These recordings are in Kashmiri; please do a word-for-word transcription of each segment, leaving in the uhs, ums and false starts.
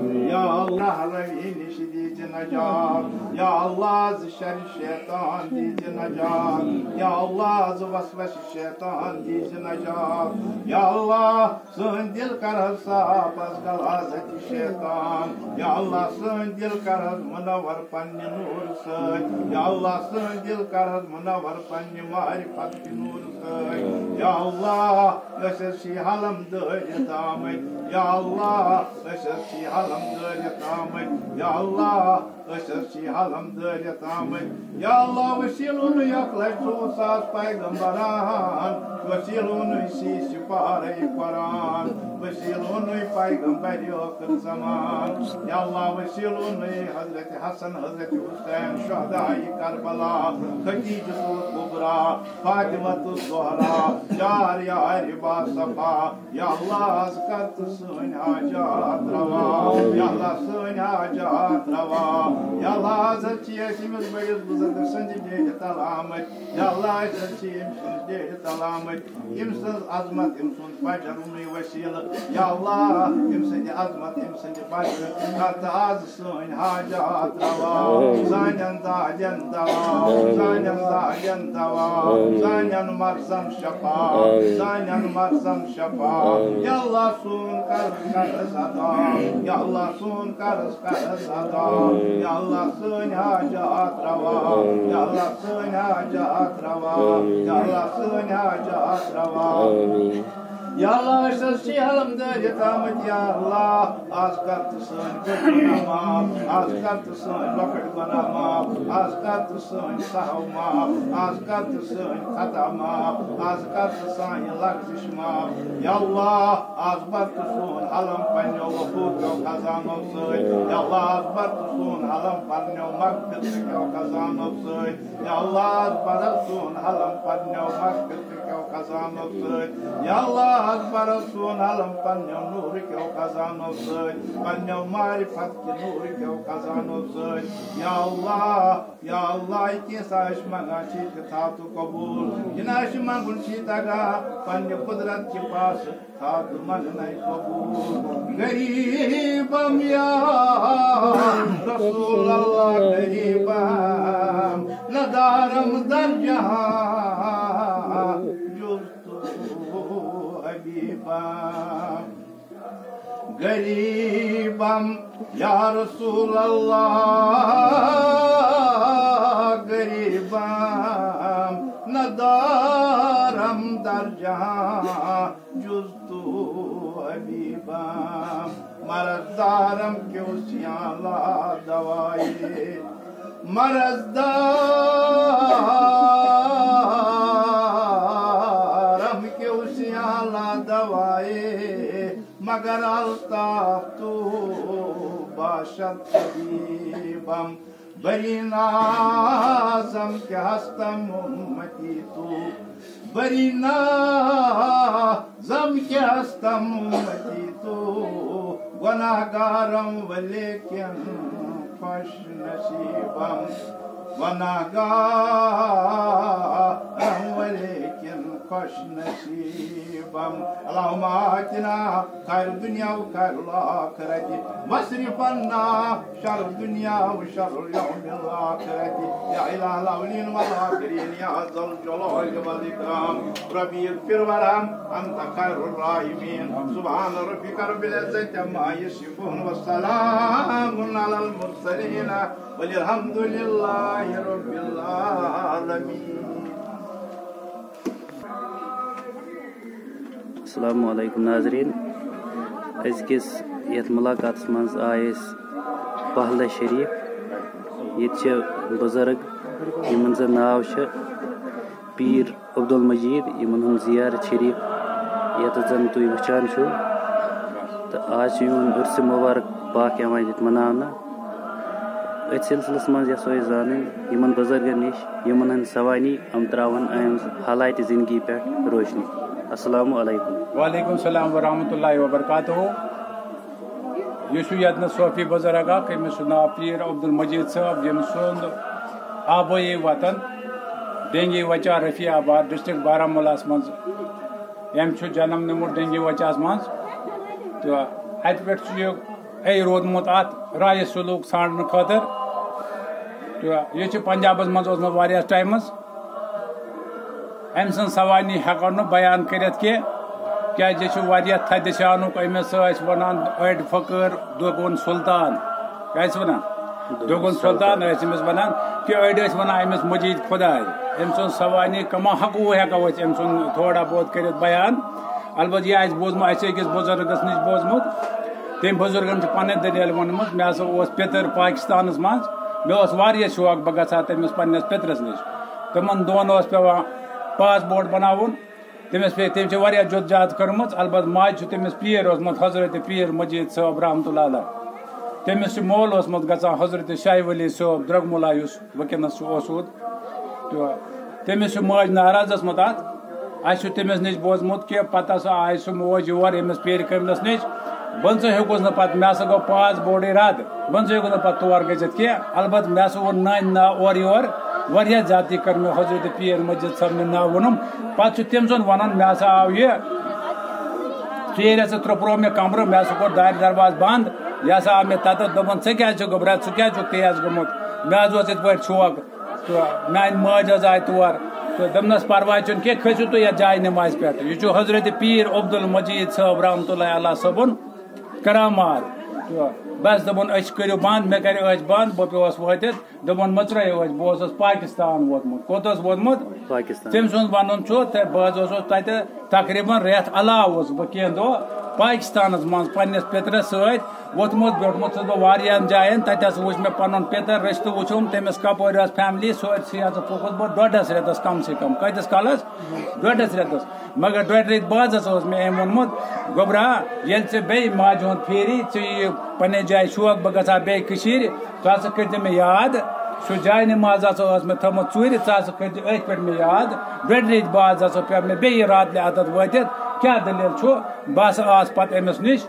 یا اللہ، روی نِش دیٖزِ نجات۔ یا اللہ، زِ شر شیطان دیٖزِ نجات۔ یا اللہ، زِ وسوسہٕ شیطان دیٖزِ نجات۔ یا اللہ، سٲنۍ دِل کر حظ صاف از غلاظت شیطان۔ یا اللہ، سٲنۍ دِل کر حظ منور پننہِ نوٗرٕ سۭتۍ۔ یا اللہ، سٲنۍ دِل کر حظ منور پننہِ معرفت کہِ نوٗرٕ سۭتۍ۔ یا اللہ، أسۍ حظ چھِ یہِ حلم دٲرِتھ آمٕتۍ۔ یا اللہ، أسۍ حظ چھِ یہِ حلم دٲرِتھ آمٕتۍ۔ یا اللہ، أسۍ حظ چھِ یہِ حلم دٲرِتھ آمٕتۍ۔ یا اللہ، وسیٖلہٕ ووٚنُے اکھ لچھ ژوٚوُہ ساس پیغمبران، وسیٖلہٕ ووٚنُے سی سپارے قرآن، وسیٖلہٕ ووٚنُے پیغمبر ٲخر زمان۔ یا اللہ، وسیٖلہٕ ووٚنُے حضرت حسن، حضرت حسین، شہدائے کربلا، خدیجۃ الکبریٰ، فاطمۃ الزہرا، چار یار با صفا۔ یا اللہ، از کر تہٕ سٲنۍ حاجات روا۔ یا اللہ، سٲنۍ حاجات روا۔ یا اللہ، از حظ چھِ أسۍ أمِس بٔڑِس بُزرگہٕ سٕنٛدِ ڈیرِ تل آمٕتۍ۔ یا اللہ، أسۍ حظ چھِ أمۍ سٕنٛدِ ڈیرِ تل آمٕتۍ۔ أمۍ سٕنٛز عظمت، أمۍ سُنٛد بجر ووٚنُے وسیٖلہٕ۔ یا اللہ، أمۍ سٕنٛدِ عظمت، أمۍ سٕنٛدِ بجر کر تہٕ از سٲنۍ حاجات روا، سانٮ۪ن دادٮ۪ن دوا، سانٮ۪ن دادٮ۪ن دوا، سانٮ۪ن مرضن شفا، سانٮ۪ن مرضن شفا۔ یا اللہ، سون قرض کر حظ ادا۔ یا اللہ، سون قرض کر حظ ادا۔ یا اللہ، سٲنۍ حاجات روا۔ یا اللہ، سٲنۍ حاجات روا۔ یا اللہ، سٲنۍ حاجات روا۔ یا اللہ، أسۍ حظ چھِ حلم دٲرِتھ آمٕتۍ۔ یا اللہ، از کر تہٕ سٲنۍ بٔڑۍ گۄناہ معاف، از کر تہٕ سٲنۍ لۄکٕٹۍ گۄناہ معاف، از کر تہٕ سٲنۍ سہو معاف، از کر تہٕ سٲنۍ خطا معاف، از کر تہٕ سانہِ لغزش معاف۔ یا اللہ، از بر تہٕ سون حلم پننیو وفو کیو خزانو سۭتۍ۔ یا اللہ، از بر تہٕ سون حلم پننیو مغفرت کیو خزانو سۭتۍ۔ یا اللہ، از بر سون حلم پننیو مغفرت کیو خزانو سۭتۍ۔ یا اللہ، از بر سون حلم پننیو نور کیو خزانو سۭتۍ، پننیو معرفت کہِ نور کیو خزانو سۭتۍ۔ یا اللہ، یا اللہ، یہِ کینٛژھا أسۍ منٛگان چھِ، تہِ تھاو تہٕ قبوٗل۔ یہِ نہٕ اَسہِ منٛگُن چھِ تگان، پننہِ قدرت کہِ پاسہٕ تھاو تہٕ منٛگنَے قبوٗل۔ غریبم یا رسول اللہ، غریبم، ندارم در جہاں، جز تو حبیبم۔ غریبم یا رسول اللہ، غریبم، ندارم در جہاں، جز تو حبیبم۔ مرض دارم کیوں سیاں لا دوائے، مرض دارم کیوں سیاں لا دوائے، مگر الطاف تو باشد طبیبم۔ بری نازم کہ ہستم امتی تو، بری نازم کہ ہستم امتی تو، گناہگارم ولیکن خوش نصیبم۔ گناہگارم ولیکن خوش نصیبم۔ اللہم آتنا خیر الدنیا و خیر الآخرت، واصرف عنا شر الدنیا و شر یوم الآخرت۔ یا الہ الاولین والآخرین، یا ذا الجلال والاکرام، ربی اغفر وارحم، انت خیر الراحمین۔ سبحان ربک رب العزت عما یصفون، وسلام علی المرسلین، والحمد للہ رب العالمین۔ السلام علیکم ناظرین، أزکِس یَتھ مُلاقاتَس منٛز آے أسۍ پہلہ شریف۔ ییٚتہِ چھِ بُزرگ، یِمَن زَن ناو چھُ پیٖر عبدالمجیٖد، یِمَن ہُنٛد زیارت شریف ییٚتَتھ زَن تُہۍ وٕچھان چھِو۔ تہٕ آز چھُ یِہُنٛد عُرسہِ مُبارک پاک یِوان ییٚتہِ مَناونہٕ۔ أتھۍ سلسلس منٛز یژھو أسۍ زانٕنۍ یِمن بُزرگن نِش، یِمن ہٕنٛدۍ سوانح یِم تراون أہنٛز حالاتِ زندگی پٮ۪ٹھ روشنی۔ السلام علیکم۔ وعلیکم السلام ورحمۃ اللہ وبرکاتہ۔ یہِ چھُ ییٚتنَس صوفی بُزرگ اکھ، أمِس چھُ ناو پیٖر عبدالمجیٖد صٲب، ییٚمہِ سُنٛد آبٲیی وطن ڈینگی وچا رفیع آباد، ڈسٹرکٹ بارہمولہس منٛز۔ أمۍ چھُ جنم نیومُت ڈینگی وچاہس منٛز، تہٕ اتہِ پٮ۪ٹھ چھُ یہِ اے روٗدمُت اَتھ رایہِ سلوٗک ژھانٛڈنہٕ خٲطرٕ۔ تہٕ یہِ چھُ پنجابس منٛز اوسمُت واریاہس ٹایمس۔ أمۍ سٕنٛز سوانحی ہٮ۪کو نہٕ بیان کٔرِتھ کینٛہہ، کیٛازِ یہِ چھُ واریاہ تھدِ شانُک۔ أمِس ٲسۍ ونان أڑۍ فقیٖر دوگُن سلطان۔ کیٛاہ ٲسۍ ونان؟ دوگُن سلطان ٲسۍ أمِس ونان، کہِ أڑۍ ٲسۍ ونان أمِس مجید خداے۔ أمۍ سٕنٛز سوانحی کما حقوٗ ہٮ۪کو أسۍ أمۍ سُنٛد تھوڑا بہت کٔرِتھ بیان۔ البتہ یہِ آسہِ بوٗزمُت، اَسہِ چھُ أکِس بُزرگس نِش بوٗزمُت۔ تٔمۍ بُزرگن چھِ پنٕنۍ دٔلیٖل ؤنمٕژ، مےٚ ہسا اوس پِتٕر پاکستانس منٛز، مےٚ اوس واریاہ شوق بہٕ گژھٕ ہا تٔمِس پننِس پِترس نِش۔ تِمن دۄن اوس پٮ۪وان پاسپورٹ بناوُن، تٔمِس پیٚیہِ، تٔمۍ چھِ واریاہ جدوجہد کٔرمٕژ۔ البتہ ماجہِ چھُ تٔمِس پیٖر اوسمُت حضرت پیٖر مجید صٲب رحمتہ اللہ علیہ۔ تٔمِس چھُ مول اوسمُت گژھان حضرت شاہ ولی صٲب درگمُلا، یُس وٕنکیٚنَس چھُ اوسوٗد۔ تہٕ تٔمِس چھُ مٲج ناراض ٲسمٕژ اَتھ۔ اَسہِ چھُ تٔمِس نِش بوٗزمُت کہِ پَتہٕ ہسا آے سُہ موج یور أمِس پیٖرِ کٲملَس نِش۔ بہٕ نہ سا ہیوٚکُس نہٕ پَتہٕ، مےٚ ہسا گوٚو پاس بورڈٕے رَد۔ بہٕ نہ سا ہیوٚکُس نہٕ پَتہٕ تور گٔژھِتھ کینٛہہ۔ البتہ مےٚ ہسا ووٚن نانۍ ناو اورٕ یور، واریاہ زیادتی کٔر مےٚ حضرت پیٖر مجید صٲبنہِ ناو ووٚنُم۔ پَتہٕ چھُ تٔمۍ سُنٛد وَنُن، مےٚ ہسا آو یہِ ژیٖرۍ ہسا ترٛوپرو مےٚ کمرٕ، مےٚ ہسا کوٚر دارِ دروازٕ بنٛد۔ یہِ ہسا آو مےٚ تتتھ، دوٚپُن، "ژےٚ کیٛازِ چھُ گوٚبرا، ژٕ کیٛازِ چھُکھ تیز گوٚمُت؟" مےٚ حظ اوس یِتھ پٲٹھۍ شوق۔ تہٕ میٛانہِ مٲج حظ آیہِ تور۔ تہٕ دوٚپنس، "پرواے چھُنہٕ کینٛہہ، کھٔسِو تُہۍ یتھ جایہِ نمازِ پٮ۪ٹھ۔ یہِ چھُ حضرت پیٖر عبدالمجید صٲب رحمتہ اللہ علیہ صٲبُن کرامات۔" تہٕ بس دوٚپُن، "أچھ کٔرِو بنٛد۔" مےٚ کرِ أچھ بنٛد، بہٕ پیوس وٲتِتھ۔ دوٚپُن، "مٔژرٲیِو أسۍ، بہٕ اوسُس پاکستان ووتمُت۔" کوٚت اوس ووتمُت؟ پاکستان۔ تٔمۍ سُنٛد وَنُن چھُ، تہٕ بہٕ حظ اوسُس تَتہِ تقریٖباً رٮ۪تھ علاوٕ اوسُس بہٕ کینٛہہ دۄہ پاکستانَس منٛز پنٛنِس پِترَس سۭتۍ ووٚتھمُت بیوٗٹھمُت چھُس بہٕ واریاہَن جایَن۔ تَتہِ ہسا وٕچھ مےٚ پَنُن پِتَر، رِشتہٕ وٕچھُم تٔمِس کَپٲرۍ ٲس فیملی، سٲرسٕے ہسا پوٚکُس بہٕ ڈۄڈَس رٮ۪تَس کم سے کم۔ کۭتِس کالَس؟ ڈۄڈَس رٮ۪تَس۔ مگر ڈۄڈِ رٮ۪تۍ بعد ہسا اوس مےٚ أمۍ ووٚنمُت، "گوٚبرا، ییٚلہِ ژےٚ بیٚیہِ ماجہِ ہُنٛد پھیری، ژٕ یہِ پننہِ جایہِ شوق، بہٕ گژھٕ ہا بیٚیہِ کٔشیٖرِ، ژٕ ہسا کٔرۍ زِ مےٚ یاد، سُہ جاے نماز ہسا ٲس مےٚ تھٲومٕژ ژوٗرِ، ژٕ ہسا کٔرۍ زِ أتھۍ پٮ۪ٹھ مےٚ یاد۔" ڈۄڈِ رٮ۪تۍ بعد ہسا پیوٚو مےٚ بیٚیہِ یہِ راتلہِ اَتَتھ وٲتِتھ، کیٛاہ دٔلیٖل چھُ؟ بہٕ ہسا آس پتہٕ أمِس نِش،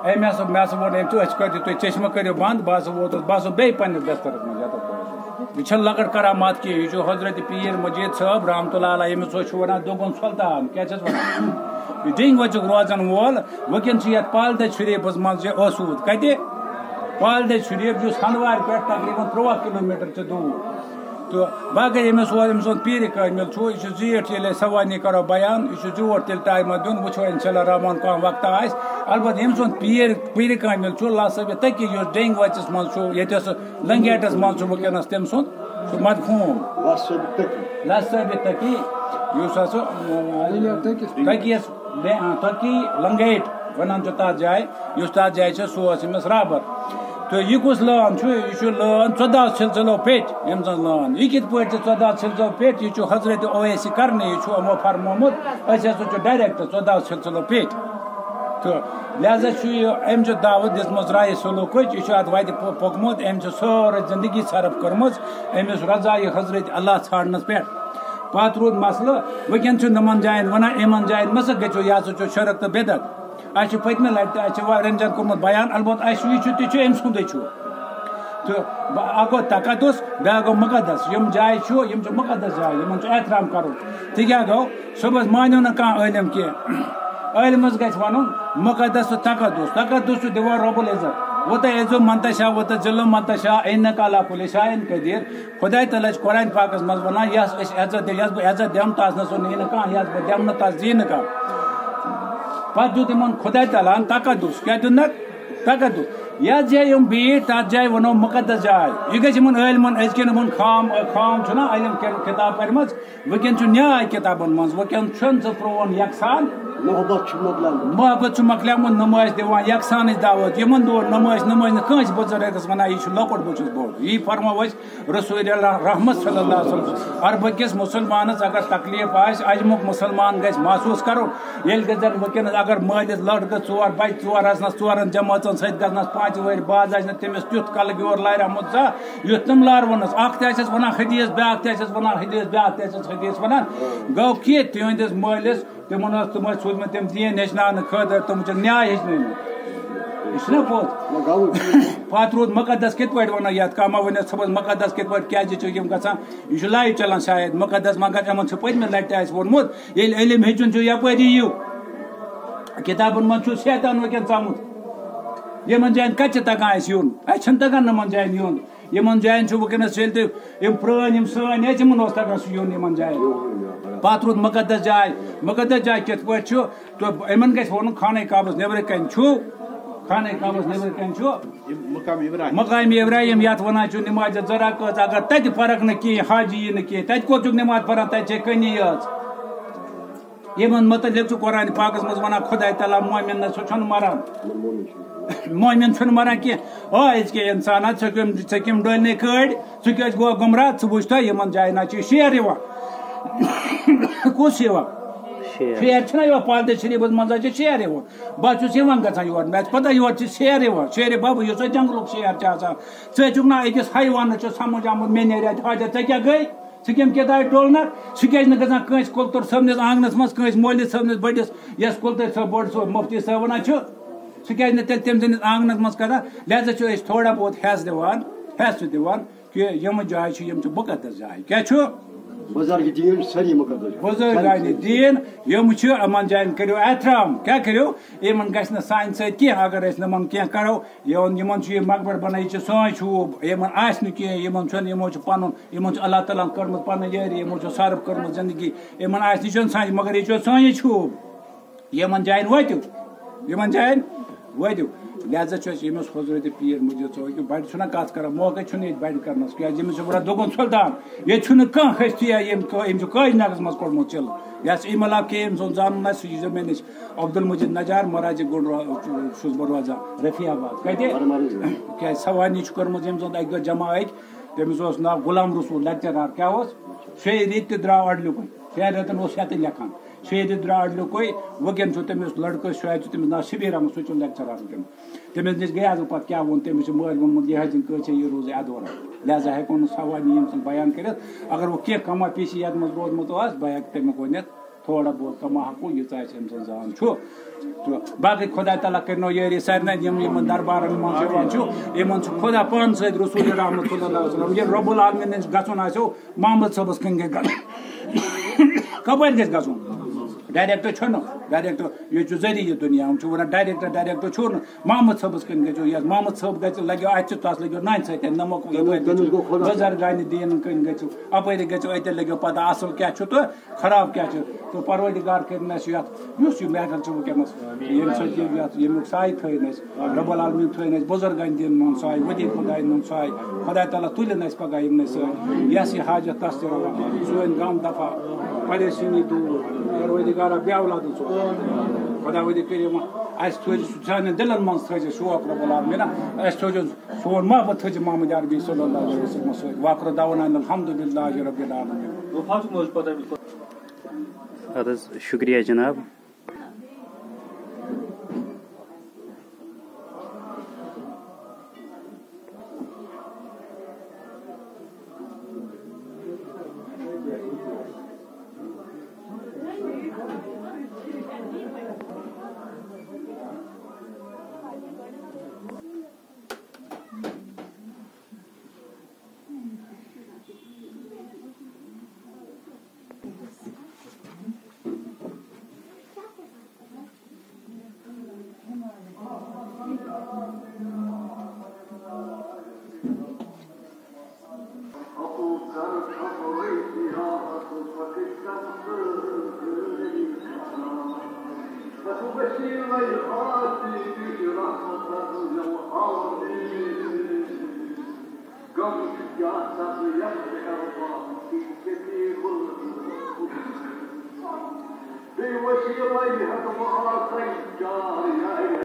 أمۍ ہسا، مےٚ ہسا ووٚن أمۍ، "تُہۍ أسۍ کٔرِو تُہۍ چشمہٕ کٔرِو بنٛد۔" بہٕ ہسا ووتُس، بہٕ ہسا بیٚیہِ پننِس بسترس منٛز یَتَتھ بہٕ اوسُس۔ یہِ چھےٚ لۄکٕٹ کرامات کینٛہہ، یہِ چھُ حضرت پیٖر مجید صٲب رحمتہ اللہ علیہ، ییٚمِس أسۍ چھِ وَنان دوگُن سلطان۔ کیٛاہ چھِس وَنان؟ یہِ ڈیٚنگۍ وَچُک روزَن وول، وٕنکٮ۪ن چھُ یَتھ پالدَچ شریٖفَس منٛز یہِ اوسوٗد۔ کَتہِ؟ پالدَچ شریٖف، یُس ہندوارِ پٮ۪ٹھ تقریٖباً تُرٛواہ کِلوٗ میٖٹر چھِ دوٗر۔ تہٕ باقٕے ییٚمِس اورٕ أمۍ سُنٛد پیٖرِ کٲمِل چھُ، یہِ چھُ زیٖٹھ، ییٚلہِ أسۍ سوانی کَرو بیان، یہِ چھُ زیوٗٹھ تیٚلہِ ٹایمَس دیُن، وٕچھو اِنشاء اللہ رحمان کانٛہہ وقتہ آسہِ۔ البتہ ییٚمۍ سُنٛد پیٖر، پیٖرِ کٲمِل چھُ، لَسہٕ یہِ تٔکی، یُس ڈیٚنگۍ وَچَس منٛز چھُ، ییٚتہِ ٲس لنگیٹس منٛز چھُ وٕنکیٚنس تٔمۍ سُنٛد سُہ مدخوٗن۔ لس صٲبہِ تٔکی۔ لس صٲبہِ تٔکی، یُس ہسا، اۭں، تٔکِس۔ تٔکیس، بے-، اۭں، تٔکی لنگیٹ ونان چھُ تتھ جایہِ، یُس تتھ جایہِ چھُ، سُہ اوس أمِس رابر۔ تہٕ یہِ کُس لٲن چھُ؟ یہِ چھُ لٲن ژۄداہ سلسلو پیٚٹھۍ، أمۍ سٕنٛز لٲن۔ یہِ کِتھ پٲٹھۍ چھِ ژۄداہ سلسلو پیٚٹھۍ؟ یہِ چھُ حضرت اویس قرنی، یہِ چھُ یِمو فرمومُت، أسۍ ہسا چھُ ڈایریکٹ ژۄداہ سلسلو پیٚٹھۍ۔ تہٕ لہذا چھُ یہِ، أمۍ چھُ دعوت دِژمٕژ رایہِ سلوٗکٕچ، یہِ چھُ اَتھ وَتہِ پو-، پوٚکمُت، أمۍ چھِ سٲرٕے زندگی صرف کٔرمٕژ أمِس رضایہِ حضرت اللہ ژھانٛڈنَس پٮ۪ٹھ۔ پَتہٕ روٗد مسلہٕ، وٕنکٮ۪ن چھُ نَمَن جایَن وَنان، یِمَن جایَن مہ سا گٔژھِو، یہِ ہسا چھُ شرک تہٕ بدعت۔ اَسہِ چھُ پٔتمہِ لَٹہِ تہِ، اَسہِ چھِ واریاہَن جایَن کوٚرمُت بیان، البتہ اَسہِ چھُ، یہِ چھُ، تہِ چھُ أمۍ سُنٛدُے چھُ۔ تہٕ بہ-، اَکھ گوٚو تقدس، بیٛاکھ گوٚو مُقدس۔ یِم جایہِ چھُ، یِم چھِ مُقدس جایہِ، یِمَن چھُ احترام کَرُن۔ تہِ کیٛاہ گوٚو؟ صُبحس مانیو نہٕ کانٛہہ عٲلِم کینٛہہ۔ عٲلمَس گژھِ وَنُن مُقدس تہٕ تقدس۔ تقدس چھُ دِوان رب العزت۔ وَتَعِزُّ مَن تَشَاءُ وَتُذِلُّ مَن تَشَاءُ، اِنَّکَ عَلیٰ کُلِّ شَیْءٍ قدیٖر۔ خۄداے تعالیٰ چھُ قرآن پاکَس منٛز وَنان، یَس أسۍ عزت دِ-، یَس بہٕ عزت دِمہٕ، تَس نہ سا نِیہِ نہٕ کانٛہہ، یَس بہٕ دِمہٕ نہٕ، تَس دِیہِ نہٕ کانٛہہ۔ پَتہٕ دیُت یِمَن خۄداے تعالیٰ ہَن تقدس۔ کیٛاہ دیُتنَکھ؟ تقدس۔ یَتھ جایہِ یِم بیٖٹھۍ، تَتھ جایہِ وَنو مُقدس جاے۔ یہِ گژھِ یِمَن عٲلمَن، أزکٮ۪ن یِمَن خام، خام چھُنہ عٲلِم کِتاب پَرِمَژ، وٕنکٮ۪ن چھُ نیاے کِتابَن منٛز، وٕنکٮ۪ن چھُنہٕ سُہ پرٛون یَکسان۔ محبت چھُ مۄکلیومُت۔ محبت چھُ مۄکلیومُت، نمٲژ دِوان یَکسانٕچ دعوت۔ یِمَن دۄہَن نمٲژ، نمٲژ نہٕ کٲنٛسہِ بُزرگَس وَنان، یہِ چھُ لۄکُٹ، بہٕ چھُس بوٚڑ۔ یی فرماو أسۍ رسول اللہ رحمت صلی اللہ علیہ وسلم۔ عربہٕ کِس مُسلمانَس اگر تکلیٖف آسہِ، عجمُک مُسلمان گژھِ محسوٗس کَرُن۔ ییٚلہِ گژھن وٕنکٮ۪نَس اگر مٲلِس لٔڑکہٕ ژور، بَچہِ ژور آسنَس، ژورَن جمٲژَن سۭتۍ گژھنَس پانٛژِ وٕہٕرۍ بعد آسہِ نہٕ تٔمِس تیُتھ کَلہٕ گیور لارِ آمُت زانٛہہ، یُتھ تِم لارٕ وَنَس۔ اَکھ تہِ آسٮ۪س وَنان حدیث، بیٛاکھ تہِ آسٮ۪س وَنان حدیث، بیٛاکھ تہِ آسٮ۪س حدیث وَنان۔ گوٚو کہِ تِہٕنٛدِس مٲلِس تِمَن ٲس، تِم ٲسۍ سوٗزمٕتۍ تِم دیٖن ہیٚچھناونہٕ خٲطرٕ، تِم چھِ نیاے ہیٚچھنٲومٕتۍ۔ یہِ چھُنہ پوٚز؟ پَتہٕ روٗد مُقدس کِتھ پٲٹھۍ وَنو یَتھ؟ کانٛہہ ما وَنٮ۪س صُبحَس مُقدس کِتھ پٲٹھۍ، کیٛازِ چھِ یِم گژھان؟ یہِ چھُ live چَلان شاید مُقدس، مگر یِمَن چھُ پٔتمہِ لَٹہِ تہِ اَسہِ ووٚنمُت، ییٚلہِ علم ہیٚچھُن چھُ، یَپٲری یِیِو۔ کِتابَن منٛز چھُ شیطان وٕنکٮ۪ن ژامُت۔ یِمن جاین کتہِ چھِ تگان اَسہِ یُن؟ اَسہِ چھُنہٕ تگان یِمن جاین یُن۔ یِمن جاین چھُ وٕنکیٚنس، ییٚلہِ تہِ یِم پرٲنۍ یِم سٲنۍ ٲسۍ، یِمن اوس تگان سُہ یُن یِمن جاین۔ پتھ روٗد مُقدس جاے، مُقدس جاے کِتھ پٲٹھۍ چھُ؟ تہٕ یِمن گژھِ وَنُن، خانہ کعبس نیٚبرٕ کنہِ چھُ، خانہ کعبس نیٚبرٕ کنہِ چھُ۔ یِم مقام ابراہیم۔ مقام ابراہیم، یتھ ونان چھُ نماز زٕ رکٲژ، اگر تتہِ پرکھ نہٕ کِہیٖنۍ، حاجی یی نہٕ کِہیٖنۍ، تتہِ کوٚت چھُکھ نماز پران؟ تتہِ چھے کٔنی یٲژ۔ یِمن متعلق چھُ قرآن پاکس منٛز ونان، خداے تعالیٰ مومن نہ سُہ چھُنہٕ مران۔ مومن چھُنہٕ مران کینٛہہ۔ آ، أزکہِ انسانا، ژےٚ کٔمۍ، ژےٚ کٔمۍ ڈٲلۍ نے کٔڑۍ؟ ژٕ کیٛازِ گوٚو گمراہ؟ ژٕ وٕچھ تو، یِمن جاین حظ چھُ شیر یِوان۔ کُس یِوان؟ شیر۔ شیر چھُنہ یِوان؟ پالدٕ شریٖفس منٛز حظ چھِ شیر یِوان۔ بہٕ حظ چھُس یِوان گژھان یور، مےٚ چھِ پتہ یور چھِ شیر یِوان۔ شیرِ ببہٕ، یُس حظ جنگلُک شیر چھُ آسان، ژٕ حظ چھُکھ نہ أکِس حیوانس چھُ سمجھ آمُت، مےٚ نیرِ اتہِ حاجت، ژےٚ کیٛاہ گٔے؟ ژٕ کَمہِ کِتابہِ ڈولنَکھ؟ سُہ کیٛازِ نہٕ گژھان کٲنٛسہِ کُلتُر صٲبنِس آنٛگنَس منٛز، کٲنٛسہِ مولوی صٲبنِس بٔڑِس، یَس کُلتُر صٲب بوٚڑ سُہ مُفتی صٲب وَنان چھُ؟ سُہ کیٛازِ نہٕ تیٚلہِ تٔمۍ سٕنٛدِس آنٛگنَس منٛز کَران؟ لہذا چھِ أسۍ تھوڑا بہت ہٮ۪س دِوان، ہٮ۪س چھِ دِوان کہِ یِم جایہِ چھِ، یِم چھِ مُقدس جایہِ۔ کیٛاہ چھُ؟ بُزرگ دیٖن سٲری مُقدس۔ بُزرگانِ دیٖن، یِم چھِ، یِمَن جایَن کٔرِو احترام۔ کیٛاہ کٔرِو؟ یِمَن گژھِ نہٕ سانہِ سۭتۍ کینٛہہ، اگر أسۍ نہٕ یِمَن کینٛہہ کَرو۔ یِمَن، یِمَن چھُ یہِ مقبرٕ بَنٲیِتھ، یہِ چھِ سٲنۍ شوٗب، یِمَن آسہِ نہٕ کینٛہہ، یِمَن چھُنہٕ، یِمو چھُ پَنُن یِمن چھُ اللہ تعالیٰ ہن کٔرمٕژ پنٕنۍ یٲری، یِمو چھُ صرف کٔرمٕژ زندگی۔ یِمن آسہِ نہٕ چھُنہٕ سانہِ، مگر یہِ چھُ سٲنۍ شوٗب۔ یِمن جاین وٲتِو، یِمن جاین وٲتِو۔ لہذا چھُ اَسہِ ییٚمِس حضرت پیٖر مجید صٲب کہِ بَڑِ چھُنہ کَتھ کران، موقعے چھُنہٕ ییٚتہِ بَڑِ کرنَس۔ کیٛازِ ییٚمِس چھُ وَنان دوٚگُن سُلطان، ییٚتہِ چھُنہٕ کانٛہہ ہستی، ییٚمۍ کٲ-، أمۍ چھُ کٲج ناگَس منٛز کوٚڑمُت چِلہٕ۔ یَس اَمہِ علاوٕ کہِ أمۍ سُنٛد زانُن آسہِ، سُہ ییٖزیو مےٚ نِش۔ عبدالمجید نجار مہراج گُنڈ رو-، چھُس بہٕ روزان رفیع آباد۔ کَتہِ؟ کیٛازِ سوانی چھُ کٔرمٕژ أمۍ سُنٛد اَکہِ دۄہ جمع أکۍ۔ تٔمِس اوس ناو غلام رسول، لیکچرار۔ کیٛاہ اوس؟ شیٚیہِ ریٚتۍ تہِ درٛاو اَڈلیُکُے۔ شیٚن رٮ۪تَن اوس ہٮ۪تھٕے لیکھان۔ شیٚیہِ ریٚتۍ درٛاو اَڈلیُکُے۔ وٕنکٮ۪ن چھُ تٔمِس لٔڑکہٕ، شاید چھُ تٔمِس ناو شبیر احمد، سُہ چھُ لیکچرار وٕنکٮ۪ن۔ تٔمِس نِش گٔیاس بہٕ پَتہٕ، کیٛاہ ووٚن تٔمِس؟ چھِ مٲلۍ ووٚنمُت، یہِ حظ یِن کٲنٛسے، یہِ روزِ اَدٕ وَرٲے۔ لہذا ہٮ۪کو نہٕ سوانی ییٚمۍ سُنٛد بیان کٔرِتھ۔ اگر وۄنۍ کینٛہہ کما پیٖشی یَتھ منٛز روٗدمُت آسہِ، بہٕ ہٮ۪کہٕ تَمیُک ؤنِتھ۔ تھوڑا بہت کما ہکو، یہِ ژٕ اَسہِ أمۍ سٕنٛز زان چھُ۔ تہٕ باقٕے خۄداے تعالیٰ کٔرِنو یٲری سارنٕے، یِم یِمَن دربارَن منٛز یِوان چھُ، یِمَن چھُ خۄدا پانہٕ سۭتۍ، رسول رحمت صلی اللہ علیہ وسلم، ییٚلہِ رب العالمین نِش گژھُن آسیو، محمد صٲبَس کٔنۍ گژھِ گژھُن۔ کَپٲرۍ گژھِ گژھُن؟ ڈایریکٹ چھُنہٕ، ڈایریکٹ ییٚتہِ چھُ ذٔریعہٕ یہِ دُنیا، یِم چھِ وَنان ڈایریکٹ، ڈایریکٹ چھُنہٕ۔ محمد صٲبَس کٔنۍ گٔژھِو، یَس محمد صٲب گژھِ، لَگیو اَتہِ چھُ، تَس لٔگیو نانہِ سۭتۍ نمک، تٔمِس، یَپٲرۍ تٔمِس گوٚو خۄدا۔ بُزرگانِ دیٖن کٔنۍ گٔژھِو، اَپٲرۍ گٔژھِو، اَتہِ لٔگیو پَتہ اَصٕل کیٛاہ چھُ تہٕ خراب کیٛاہ چھُ؟ تہٕ پروردگار کٔرِنۍ اَسہِ یَتھ، یُس یہِ محفل چھُ وٕنکیٚنَس، ییٚمہِ سۭتۍ یہِ یَتھ، ییٚمیُک ساے تھٲیِن اَسہِ، رب العالمین تھٲیِن اَسہِ، بُزرگَن دیٖن ہُنٛد ساے، ؤلی خۄدایَن ہُنٛد ساے، خۄداے تعالیٰ تُلِن اَسہِ پگاہ یِمنٕے سۭتۍ، یَس یہِ حاجت تَس تہِ رَوا، سٲنۍ غم دفع، پریشٲنی دوٗر، پروردگارا بے اولادَن ژوٚٹ۔ خۄداوندِ کٔرِم اَسہِ تھٲیزِ سُہ سانٮ۪ن دِلَن منٛز تھٲیزِ شوق رب العالمین، اَسہِ تھٲیزِ سون محبت تھٲیزِ محمد عربی صلی اللہ علیہ وسلم سۭتۍ۔ وآخر دعوانا ان الحمد للہ رب العالمین۔ اَدٕ حظ، شُکریہ جناب۔